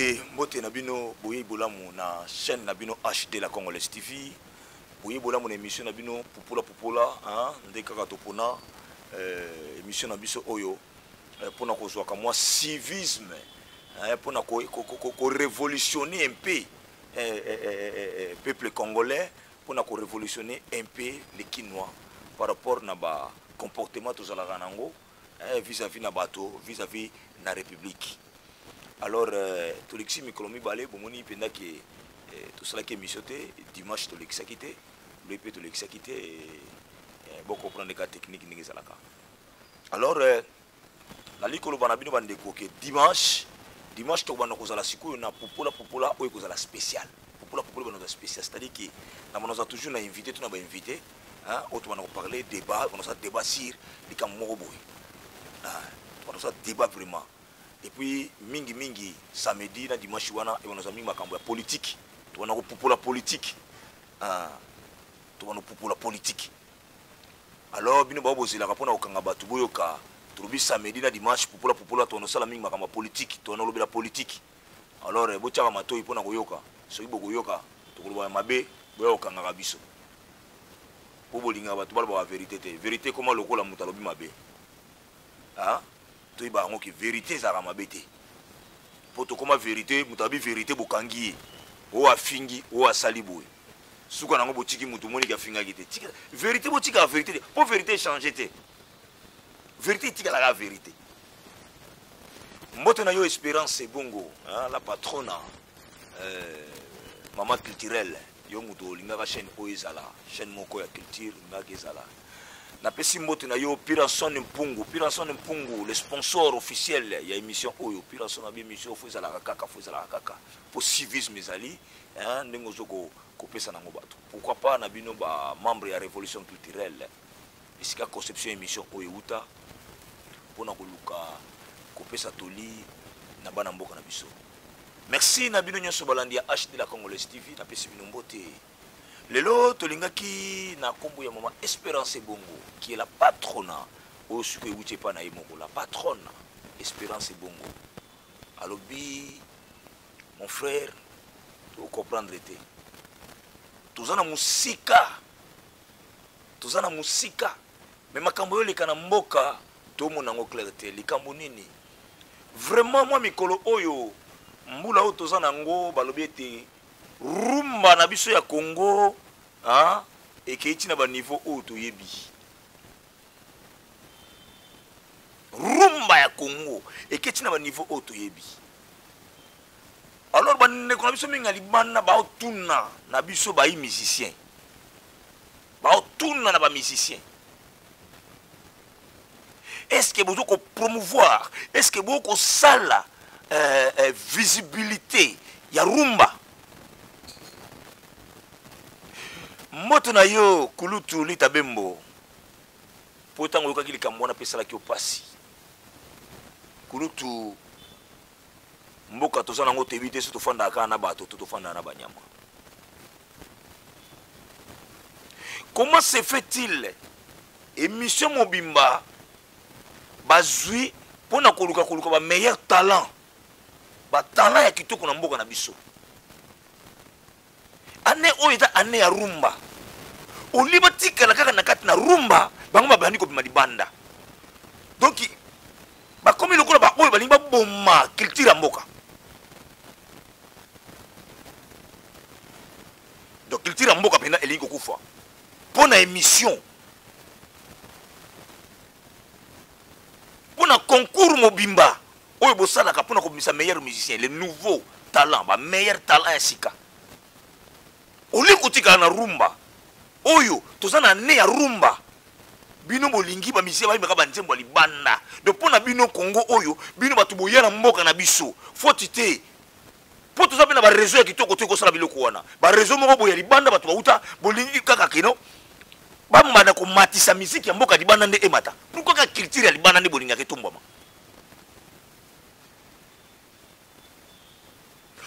Mbote, mbote na bino, boyei bolamu na chaîne na bino HD la Congolaise TV. Boyei bolamu na émission na bino Pupula Pupula, hein, nde kaka topona euh, émission na biso oyo euh, pona kozwaka mwa civisme, hein, pona ko, ko, ko, ko révolutionner un peu eh, eh, eh, eh, eh, peuple congolais, pona ko révolutionner un peu les Kinois par rapport na ba comportement tozalaka nango eh, vis-à-vis na bato, vis-à-vis na république. Alors euh, tolekisi mikolo mibale bomoni mpenza ke eh, tosalaki émission te dimanche tolekisaki te loyi mpe tolekisaki te eh, bocomprendre ka technique ndenge ezalaka. Alors euh, nali koloba na bino bandeko ke dimanche dimanche tokobanda kozala sikoyo na popola popola oyo ekozala spécial. Popola popola banda kozala spécial, c'est-à-dire ke na banda kozala toujours na invité to na bainvité, hein, oyo tobanda koparle débat, banda kozala débat sur likambo moko boye, banda kozala débat vraiment. Et puis mingi mingi samedi na dimanche wana ebanda kozala mingi makambo ya politique, tobanda kopupola politique, hein, tobanda kopupola politique. Alors bino bao bozelaka mpona kokanga bato, boyoka tolobi samedi na dimanche pupola pupola, tobanda kosala mingi makambo ya politique, tobanda kolobela politique. Alors botiaka matoi mpona koyoka, soki bokoyoka tokoloba ya mabe, boya kokangaka biso po bolingaka bato balobaka vérité te. Vérité ekoma lokola moto alobi mabe, hein? Toyeba yango ke vérité ezalaka mabe te, po tokoma vérité, moto alobi vérité bokangi ye, oyo afingi, oyo asali boye, suka nango botiki moto omoniki afingaki te. Tika vérité, botikaka vérité te, po vérité echange te, vérité etikalaka vérité. Mbote na yo Espérance Ebongo, hein, la patrona, mama culturelle, yo moto olingaka chaîne oyo ezala chaîne moko ya culture, olingaka ezala. Napesi mbote na yo Piranson Mpungu, Piranson Mpungu, le sponsor officiel ya émission oyo. Piranson abi émission fo ezalaka kaka, fo ezalaka kaka po civisme ezali, hein, ndenge ozo kopesa nango bato. Pourquoi pas na bino ba membre ya révolution culturelle, esika conception émission oyo euta pona koluka kopesa toli na bana mboka na biso. Merci na bino nyonso balandi ya HD la Congolaise TV, napesi bino mbote. Lelo tolingaki na kombo ya mama Espérance Ebongo qui est la patrona oyo sikoyo ewuti epa na ye moko, la patronne Espérance Ebongo alobi mon frère, tocomprendre te, toza na mosika, toza na mosika, mais makambo oyo eleka na mboka tomona yango clair te. Likambo nini vraiment mwa mikolo oyo mbula oyo toza nango, balobi ete rumba na biso ya Congo, hein, ekei ti na ba niveau oyo toyebi. Rumba ya Congo ekei ti na ba niveau oyo toyebi. Alors bandeko na biso mingi ya libanda baotuna na biso bayi musicien, baotuna na ba musicien, est-ce que bozo ko promouvoir, est-ce que bozo kosala visibilité ya rumba? Mbote na yo kulutu Lita Bembo, po ntango oyokaki likambo wana mpe esalaki yo pasi. Kulutu, mboka toza nango toyebi te soki tofandaka kaka na bato to tofandaka na banyama. Comment se fait-il émission mobimba bazwi mpona koluka koluka ba meilleur talent, ba talent ya kitoko na mboka na biso? Année oyo eza année ya rumba, oli batikala kaka na kati na rumba, bango babandi kobima libanda. Donc bakomi lokola ba oyo balingi baboma culture ya mboka. Donc culture ya mboka mpenza elingi kokufa mpo na émission, mpo na concours mobimba oyo bosalaka mpo na kobimisa meilleur musicien, le nouveau talent, ba meilleur talent ya sika. Olie kotikala na rumba oyo toza na année ya rumba, bino bolingi ba musicien bayembaka ba nzembo ya libanda. Donc mpo na bino Congo oyo, bino bato boya na mboka na biso faute te, mpo toza mpe na ba réseau ya kitoko te kosala biloko wana. Ba réseau moko boye ya libanda bato bauta, bolingi kaka kino bambanda komatisa musique ya mboka libanda nde emata. Pourquoi kaka culture ya libanda nde bolingaka etombwama?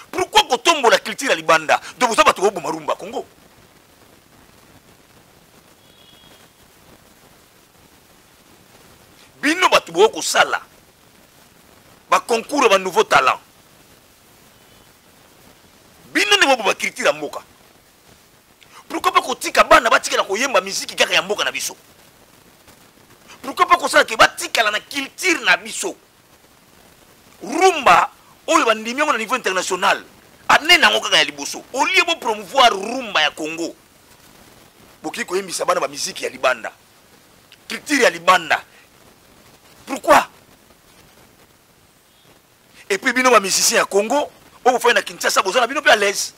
Pourquoi kotombola culture ya libanda? Donc boza bato boboma rumba Congo. Bino bato boko kosala ba concours ya ba nouveau talent. nde bobo baculture ya mboka? Pourquoi pas kotika bana batikala koyemba miziki kaka ya mboka na biso? Pourquoi pas kosala ke batikala na culture na biso? Rumba oyo bandimi yango na niveau international, ane nango kaka ya liboso. Au lieu bo promouvoir rumba ya Congo, bokoki koyembisa bana ba miziki ya libanda, culture ya libanda. Pourquoi? Et puis bino ba musiciens ya Congo oyo bofandi na Kinshasa, boza na bino mpe à l'aise,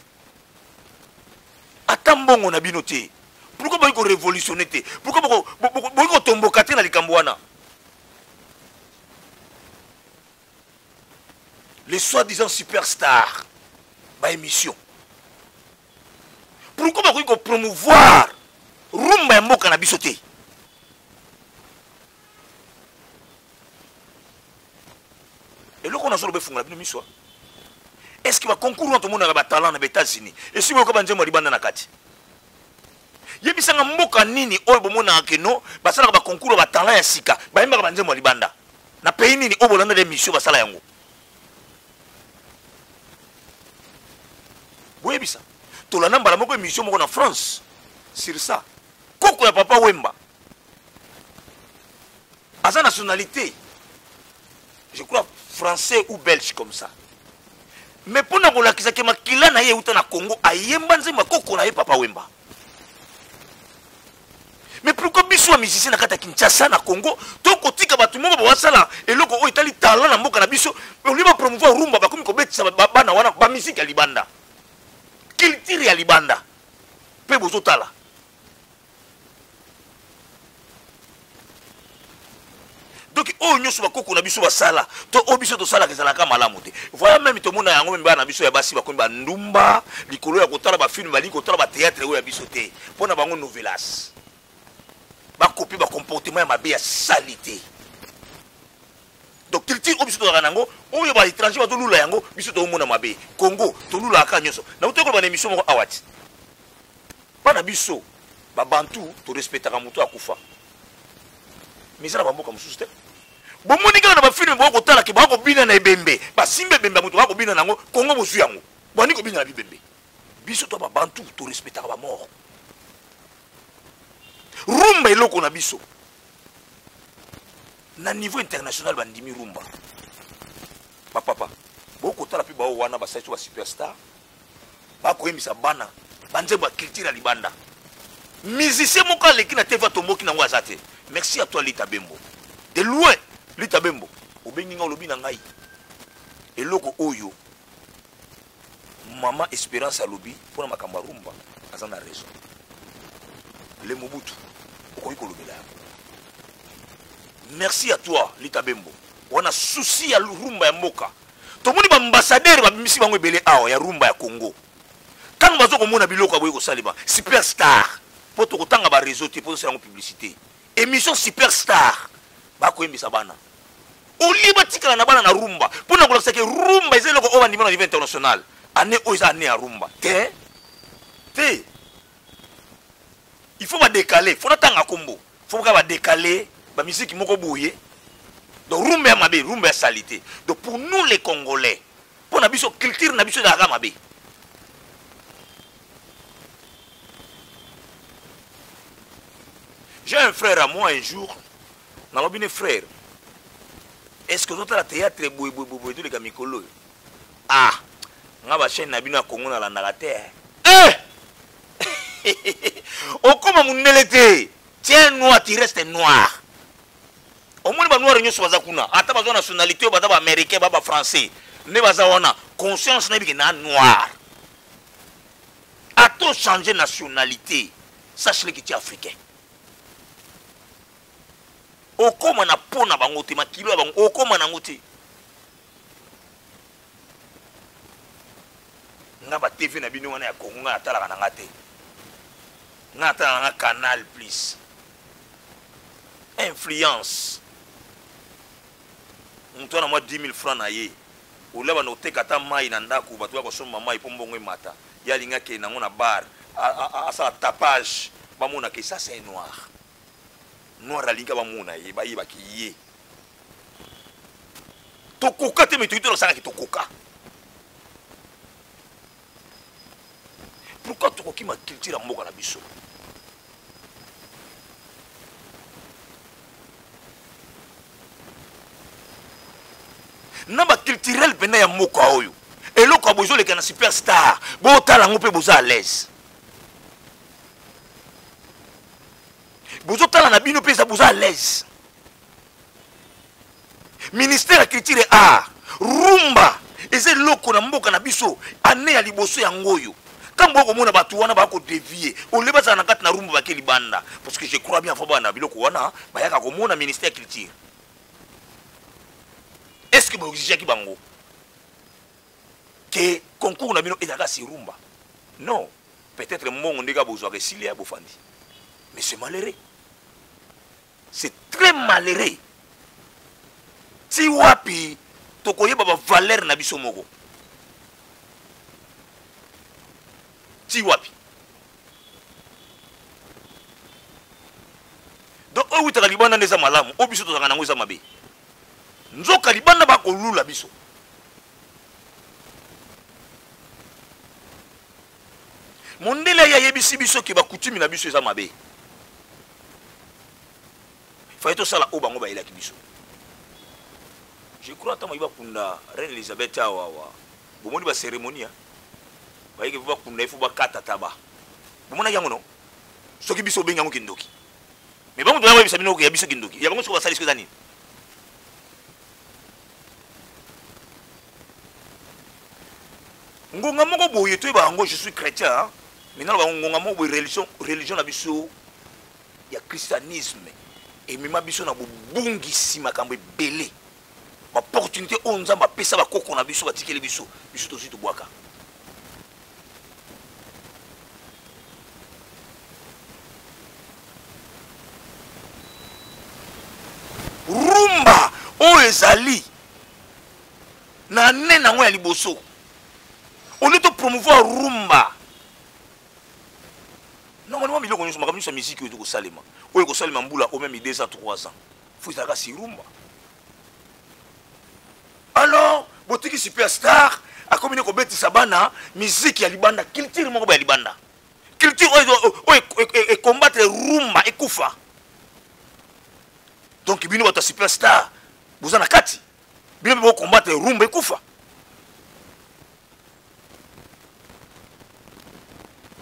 ata mbongo na bino te. Pourquoi bokoki korévolutionne te? Pourquoi bokoki kotomboka te na likambo wana? Les soi-disant superstars ba émission, pourquoi bakoki kopromouvoir rumba ya mboka na biso te? Eloko nazoloba efungola bino miso. Est ce que baconcours wana tomonaka batalent na baÉtats-Unis, esi boyoka banzembo ya libanda na kati? Yebisanga mboka nini oyo bomonaka keno basalaka baconcours ya batalent ya sika, bayembaka banzembo ya libanda? Na pays nini oyo bolanda de mission basala yango? Boyebisa. Tolanda mbala moko émission moko na France sur ça. Koko ya Papa Wemba aza nationalité, je crois, français ou belge comme ça, mais mpo na kolakisa ke makila na ye euta na Congo, ayemba nzembo ya koko na ye Papa Wemba. Mais pourquoi biso ya musicien na kati ya Kinshasa, na Congo, tokotika bato moko bawasala eloko oyo etali talent na mboka na biso? Olie bapromouvoir rumba, bakomi kobetisa bana wana bamisike ya libanda, culture ya libanda, mpe bozotala. Donc oyo nyonso bakoko na biso basala to oyo biso tosalaka ezalaka malamu te. Voilà, même tomona yango, même bana na biso ya basi bakomi bandumba likolo ya kotala bafilme, balingi kotala batheatre oyo ya biso te. Mpo na bango novelas, bakopi bacomportement ya mabe ya sali te. Donc culture oyo biso tozalaka nango, oyo baétranger bazolula yango, biso toomona mabe. Congo tolulaka nyonso. Nauti koloba na émission moko awa ti mpa na biso babantu torespectaka moto akufa, mais eza na bamboka mosusu te. Bomoni kaka na bafilme, boya kotala ke bakobina na ebembe, basimba ebembe ya moto, bakobina na yango. Kongo bozwi yango, bwani kobina na bibembe. Biso to babantu torespectaka bamort. Rumba eloko na biso na niveau international, bandimi rumba. Bapapa bokotala mpe bao wana basali so basuperstar, bakoyembisa bana banzembo ya culture ya libanda. Musicien moko aleki na TV atomboki nango aza te. Merci à toi, Lita Bembo, de loin. Lita Bembo, obengi nga, olobi na ngai eloko oyo mama Espérance alobi mpona makambo ya rumba, aza na raison. Le Mobutu okoki kolobela yango. Merci à toi, Lita Bembo. Wana souci ya rumba ya mboka, tomoni baambassadeur babimisi bango ebele awa ya rumba ya Congo. Ntango baza komona biloko ya boye kosalema, superstar, mpo tokotanga bareseau te mpo tosala yango publicité, émission superstar, bakoyembisa bana olie batikala na bana na rumba mpo na kolakisa ke rumba eza eloko oyo bandima na niveau international. Année oyo eza année ya rumba te te. Il faut badécale, faut natanga kombo, faut kaka badécale bamisiki moko boye. Donc rumba ya mabe, rumba ya salité. Donc pour nous les Congolais, mpo na biso culture na biso ezalaka mabe. J'ai un frère à moi, un jour nalobi ne: "Frère, est ce que ozotala théâtre boye boye boye toleka mikolo oyo?" "Ah, nga bachaîne na bino ya Congo nalandaka te." Eh! Okóma mondele te, tiens, noir, tu restes noir. Omoni banoir nyonso baza kuna, ata bazwa nationalité oyo, baza baaméricain, ba bafrançais nde baza wana, conscience nayebi ke na noir. Ata ochange nationalité, sache le que tu es africain. Okóma na po na bango te, makilo ya bango okóma nango te. Nga ba TV na bino wana ya Congo, nga natalaka na nga te. Nga natalaka na nga Canal Plus. Influence, moto wana mwa 10 000 francs na ye, olia banda koteka ata mai na ndako, bato ya kosomba mai mpo mbongo emata, ye alingi akende nango na bar, asala tapage, bamonaka esa c'est noir. Noir alingi bamona ye, bayebaki ye. Tokoka te, me toyi tolosalaki tokoka. Pourquoi tokokima culture ya mboka na biso? Na ba culturel pena ya mboka oyo, eloko ya bozoleka na superstar, botala yango mpe boza à l'aise. Bozotala na bino mpe eza boza à l'aise. Ministère ya culture et art, rumba eza eloko na mboka na biso, année ya liboso yango oyo. Ntango bokomona bato wana bakodevie, ole bazala na kati na rumba bake libanda, parce que je crois bien fo bana biloko wana bayaka komona ministère ya culture. Est-ce que boexigeaki bango ke concours na bino ezalaka si rumba? Non, peut-être mbongo ndenge bozwaka esili ya bofandi, mais c'est malheureux, c'est très malheureux. Ti wapi tokoyeba ba valeur na biso moko? Ti wapi? Donc oyo wutaka libanda nde eza malamu, oyo biso tozalaka nango eza mabe. Nzoka libanda bakolula biso. Mondele aye ayebisi biso ke bakutimi na biso eza mabe. Fallait tosala oyo bango bayelaki biso. Je crois ntango bayi bakunda Reine Elizabeth awa awa, bomoni ba cérémonie, hein? Bayeke mpo bakunda ye fo bakata taba. Bomonaki yango non? Soki biso obengi yango kindoki. Mais bango toya koyebisa bino ya biso kindoki. Ya bango soki basali soki eza nini? Ngonga moko boye toyeba yango, je suis chrétien, hein? Mais naloba ngonga moko boye religion, religion na biso ya christianisme emema biso na bobungisi makambo ebele. Ba opportunité oyo Nzambe apesa bakoko na biso batikeli biso, biso tozwi tobwaka. Rumba oyo ezali na année nango ya liboso, au lieu de promouvoir rumba, normalement biloko nyonso, makambo nyonso ya musique oyo ekosalema, oyo ekosalema mbula oyo même 2 ans 3 ans, faut ezalaka si rumba. Alors botiki superstar akomi ne kobetisa bana musique ya libanda, culture moko ya libanda, culture oyo ecombattre rumba ekufa. Donc bino bato ya superstar boza na kati, bino mpe bocombattre rumba ekufa.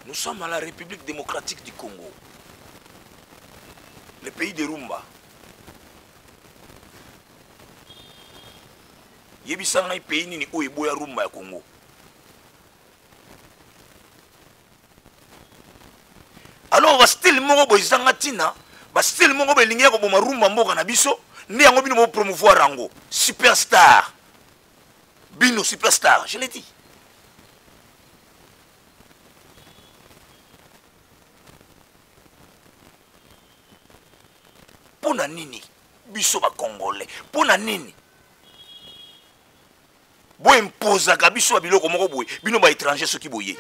Nous sommes à la République démocratique du Congo, le pays de rumba. Yebisa ngai pays nini oyo eboya rumba ya Congo? Alors ba style moko boye ezanga ntina, ba style moko boye elingi ya koboma rumba mboka na biso, nde yango bino bo promouvoir yango. Superstar, bino superstar, je l'ai dit. Pona nini biso ba Congolais, pona nini bo imposaka biso ba biloko moko boye, bino ba étranger soki boye?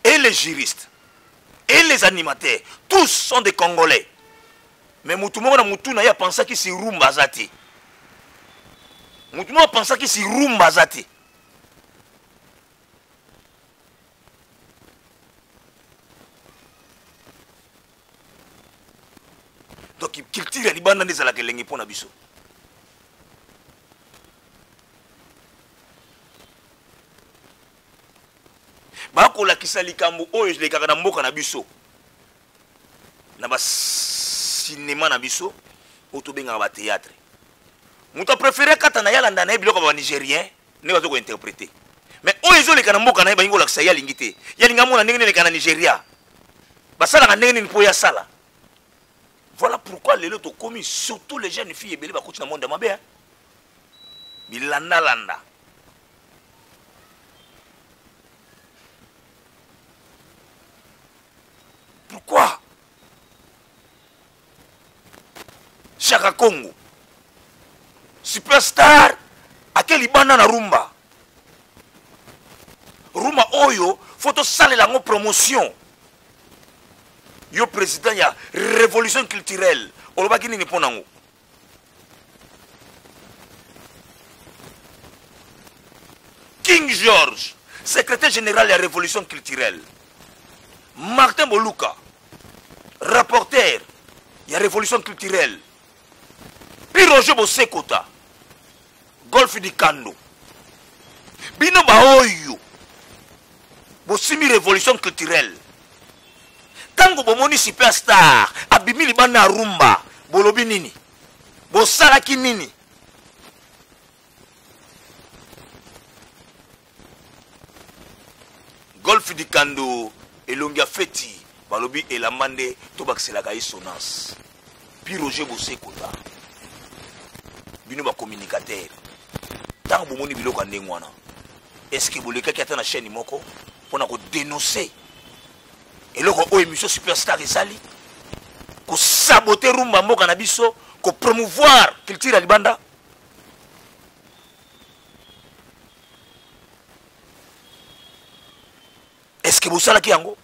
Et les juristes et les animateurs, tous sont des Congolais. Mais mutu moko na mutu na ye apensaki si rumba aza te. Mutu moko apensaki si rumba aza te. Donc culture ya libanda nde ezalaka elengi mpo na biso. Bakolakisa likambo oyo elekaka na mboka na biso na ba cinéma na biso oyo tobengaka ba théâtre. Moto apréféré akata na ye alanda na ye biloko ya ba Nigérien nde bazo kointerprete, mais oyo ezoleka na mboka na ye balingi kolakisa ye alingi te. Ye alingi amona ndenge nini eleka na Nigeria, basalaka ndenge nini mpo ye asala. Voilà pourquoi lelo tokomi surtout les jeunes filles ebele bakoti na monde ya mabe, hein? Bilandalanda. Pourquoi Chaka Congo superstar ake libanda na rumba, rumba oyo faut tosalela yango promotion. Yo président ya révolution culturelle olobaki nini mpo nango? King George, secrétaire général ya Révolution culturelle, Martin Boluka, rapporteur ya Révolution culturelle, Pi Roger Bosekota, Golf Dikando. Bino baoyo bosimbi révolution culturelle, ntango bomoni superstar abimi libanda ya rumba, bolobi nini? Bosalaki nini? Golf Dikando elongi ya feti, balobi elamba nde tobakiselaka ye sonance. Pi Roger Bosekota, bino ba communicateur, ntango bomoni biloko ya ndenge wana, est-ce que bolekaki ata na chaîne moko mpona kodénoncer eloko oyo émission superstar esali, kosabote rumba mboka na biso, kopromouvoir culture ya libanda? Est-ce que bosalaki yango?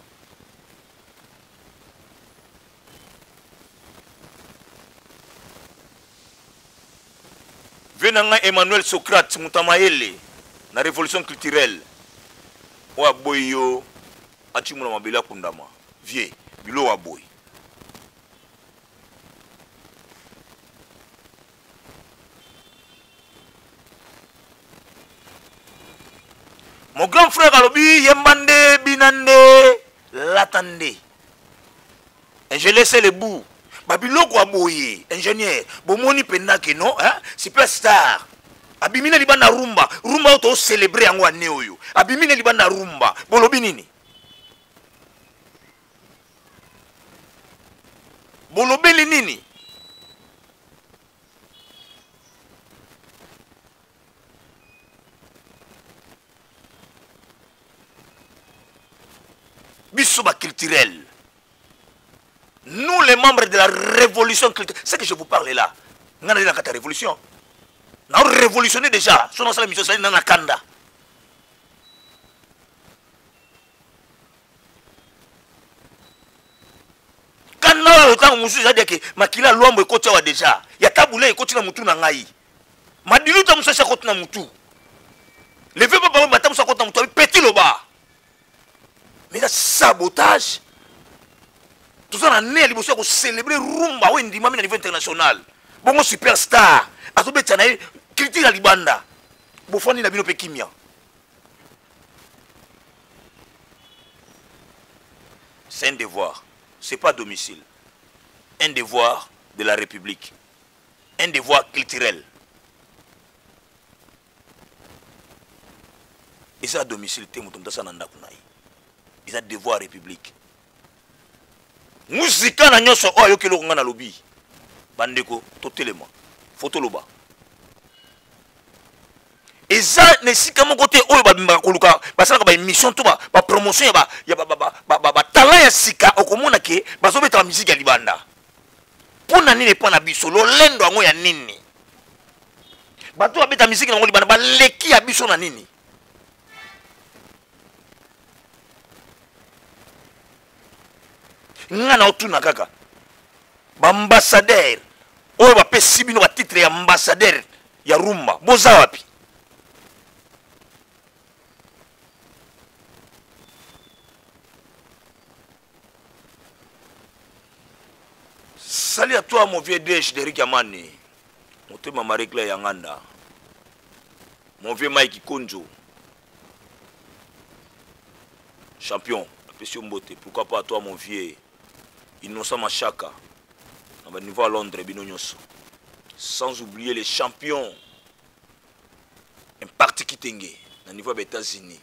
Ve na ngai Emmanuel Socrate, moto ya mayele na révolution culturelle, oyo aboyi yo atimola mabele akundama. Vie biloko aboyi. Mon grand frère alobi yemba nde, bina nde, lata nde. Et je laisse le bout. Babiloko ya boye, ingénieur, bomoni mpenza ke non, hein? Superstar abimi na libanda rumba, rumba oyo tocélébre yango ane oyo, abimi na libanda rumba, bolobi nini? Bolobeli nini? Biso ba culturel, nous les membres de la révolution culturelle, ce que je vous parle là, nga nali na kati ya révolution, na révolutionné déjà. So nasala mission sali na na kanda. Kanda oyo ntango mosusu ezali yake makila lwambo ekoti awa deja ya tabule ekoti na mutu na ngai, madilu ta mosusu akoti na mutu, leve papa oyo bata mosusu akoti na mutu abi petit loba. Mais eza sabotage. Toza na ne ya liboso ya kocélébre rumba oyo endimami na niveau international, bongo superstar azobetisa na ye culture ya libanda, bofandi na bino mpe kimia. C'est un devoir, c'est pas domicile, un devoir de la République, un devoir culturel. Eza domicile te, moto moto asala na ndako na ye, eza devoir république. Muzika na nyonso oyo ayoki eloko ngai nalobi, bandeko totelema, fo toloba. Eza na esika moko te oyo babimaka koluka, basalaka baémission to bapromotion ya batalent ya sika, okomona ke bazobeta bamiziki ya libanda. Mpo na nini epa na biso lolendo yango ya nini? Bato babeta miziki nango libanda baleki ya biso na nini? Nga na otuna kaka baambassadeur oyo bapesi bino batitre ya ambassadeur ya rumba, boza wapi? Salut à toi mon vieux DH Derrick Amani, motema Marie Claire Yanganda, mon vieux Mike Konjo champion, apesi yo mbote. Pourquoi pas à toi mon vieux Innocent Machaka na ba niveau à Londres, bino nyonso, sans oublier les champions Impact Kitenge na niveau ya ba États-Unis,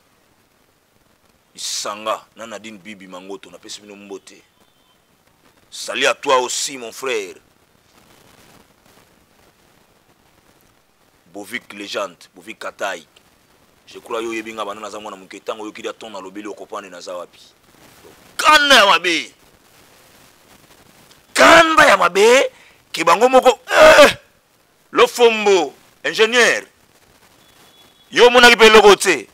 Isanga na Nadine Bibi Mangoto, napesi bino mbote. Salut à toi aussi mon frère Bovik Legende, Bovik Katai. Je crois yo yebi nga bana naza mwana moke, ntango oyoki dia ton nalobeli okopane naza wapi. Kanda ya mabe, kanda ya mabe ke bango moko lofombo ingénieur yo omonaki mpe eloko te.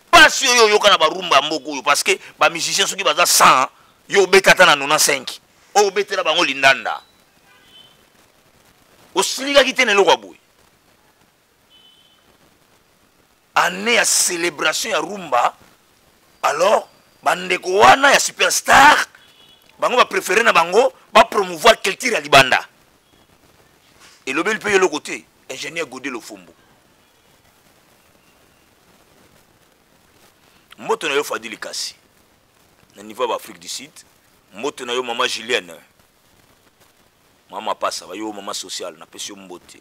Pasi oyo oyoka na barumba ya mboka oyo, parce que bamusicien soki baza 100, yo obeta ata na 95, oyo obetela bango lindanda, osilikaki te na eloko ya boye. Année ya célébration ya rumba. Alors bandeko wana ya superstar bango ba préféré na bango ba promouvoir culture ya libanda. Elobeli mpe eloko te, ingénieur Godé Lofombo. Mboto na yo Fadili Kasi na niveau ya Afrique du Sud, mboto na yo mama Julienne, mama pasa ba yo mama sociale, napesi yo mbote.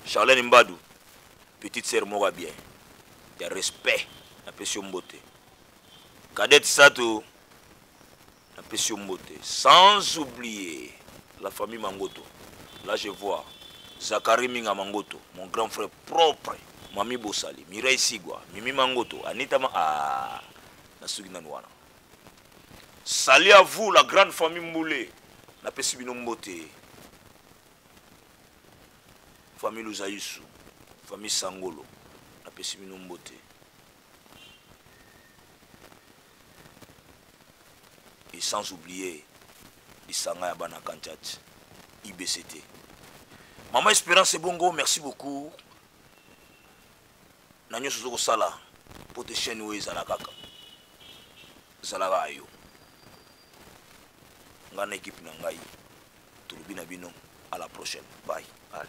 Charlène Mbadu, petite sœur moko ya bien ya respect, napesi yo mbote. Cadette Sato, napesi yo mbote. Sans oublier la famille Mangoto. Là je vois Zachary Minga Mangoto, mon grand frère propre, Mami Bosali, Mireille Sigwa, Mimi Mangoto, Anita Ma... Ah, nasuki nanu wana. Salut à vous la grande famille Mboulé. Napesi bino mbote. Famille Luzaisu, famille Sangolo, napesi bino mbote. Et sans oublier lisanga ya bana Kanchat, IBCT. Maman Espérance Ebongo, merci beaucoup. Na nyonso ozo kosala po te chaîne oyo ezala kaka. Ezalaka yo. Nga na équipe na ngai tolobi na bino à la prochaine. Bye. Allez.